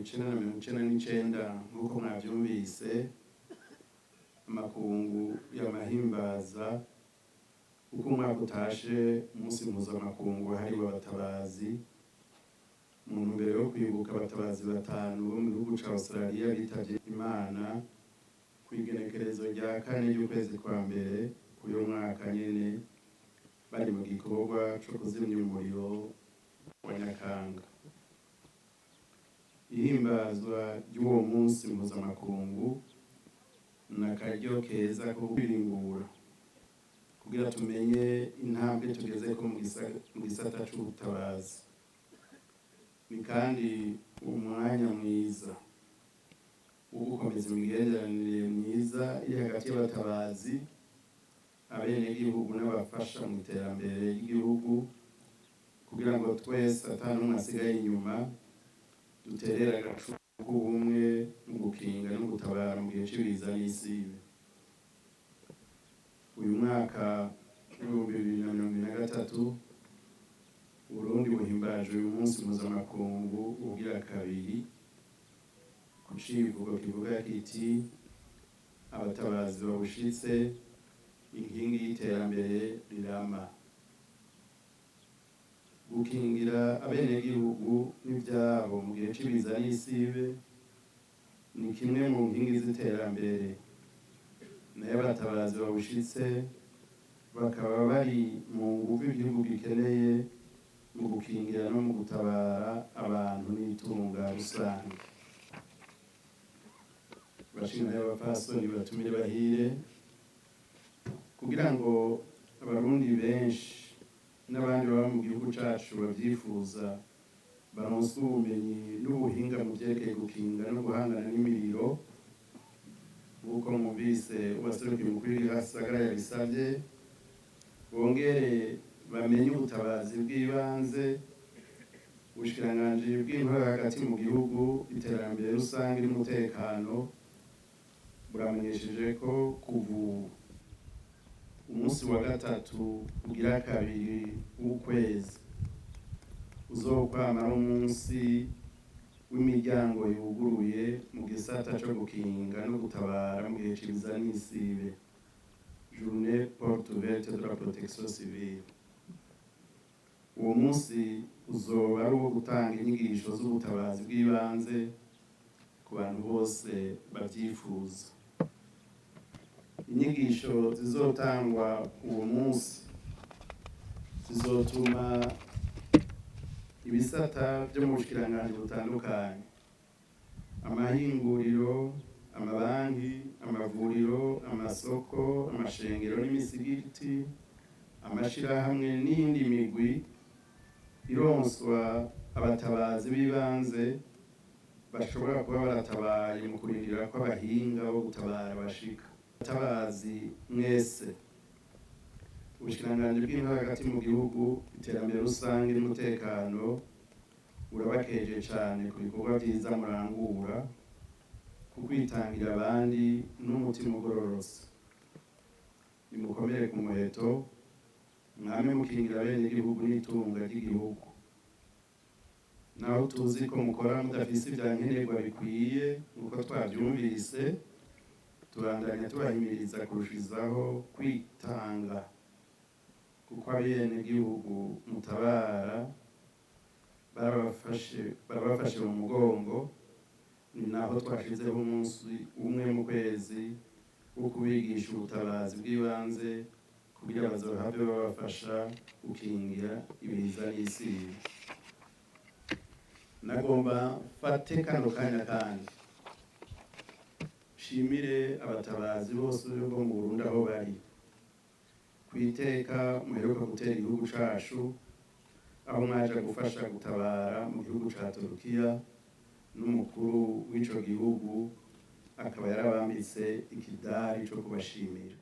1999, nk'uko mwavyumvise, amakungu yamahimbaza uko umwaka utashe umunsi mpuzamakungu wahariwe abatabazi, mu ntumbero yo kwibuka abatabazi batanu bo mu gihugu ca Australia bitavye Imana kw'igenekerezo rya 4 ry'ukwezi kwa mbere k'uyu mwaka nyene, bari mu gikorwa co kuzimya umuriro wa Nyakanga. Ihimbazwa ry'uwo munsi mpuzamakungu ni akaryo keza ko kwiringura kugira tumenye intambwe tugezeko mu gisata c'ubutabazi. Ni kandi umwanya mwiza wo gukomeza imigenderanire myiza iri hagati y'abatabazi, abenegihugu n'abafasha mu iterambere ry'igihugu, kugira ngo twese ata n'umwe asigaye inyuma duterere agacumu k'ubumwe mu gukinga no gutabara mu gihe c'ibiza n'isibe. Uyu mwaka w'2023, Burundi buhimbaje uyu munsi mpuzamakungu ugira kabiri ku civugo kivuga kiti: "Abatabazi babushitse, inkingi y'iterambere rirama." Gukingira abenegihugu n'ivyabo mu gihe c'ibiza n'isibe ni kimwe mu nkingi z'iterambere, nayo abatabazi babushitse bakaba bari mu nguvu igihugu gikeneye mu gukingira no mu gutabara abantu n'itunga rusange. Bashinga y'abapfasoni, batumire bahire, kugira ngo Abarundi benshi n'abandi baba mu gihugu cacu bavyifuza baronswe ubumenyi n'ubuhinga mu vyerekeye gukinga no guhangana n'imiriro, nk'uko mwumvise uwaserukiye umukuru w'igisagara yabisavye, bongere bamenye ubutabazi bw'ibanze, ubushikiranganji bw'intwaro hagati mu gihugu, iterambere rusange n'umutekano buramenyesheje ko kuva ubu umunsi wa gatatu ugira kabiri w'ukwezi uzokwama ari umunsi w'imiryango yuguruye mu gisata co gukinga no gutabara mu gihe c'ibiza n'isibe, journée porte ouverte de la protection civile. Uwo munsi uzoba ari uwo gutanga inyigisho z'ubutabazi bw'ibanze ku bantu bose bavyifuza. Inyigisho zizotangwa uwo munsi zizotuma ibisata vyo mu bushikiranganji butandukanye, amahinguriro, amabanki, amavuriro, amasoko, amashengero n'imisigiti, amashirahamwe n'iyindi migwi ironswa abatabazi b'ibanze bashobora kuba baratabaye mu kurindira ko abahinga bo gutabara bashika. Abatabazi mwese, ubushikiranganji bw'intwaro hagati mu gihugu, iterambere rusange n'umutekano burabakeje cane ku bikorwa vyiza murangura, ku kwitangira abandi n'umutima ugororotse. Nimukomere ku muheto, mwame mukingira abenegihugu n'itunga ry'igihugu. Naho tuzi ko mukora mudafise ivyankenerwa bikwiye, nk'uko twavyumvise, tubandanya tubahimiriza kurushizaho kwitanga, kuko abenegihugu mutabara barabafashe mu mugongo. Ni naho twashizeho umunsi umwe mu kwezi wo kubigisha ubutabazi bw'ibanze kugira bazohave babafasha gukingira ibiza n'isibe. Nagomba mfate kano kanya kandi nshimire abatabazi bose bo mu Burundi aho bari kwiteka muheruka gutera igihugu cacu, aho mwaja gufasha gutabara mu gihugu ca Turukiya, n'umukuru w'ico gihugu akaba yarabambitse ikidari co kubashimira.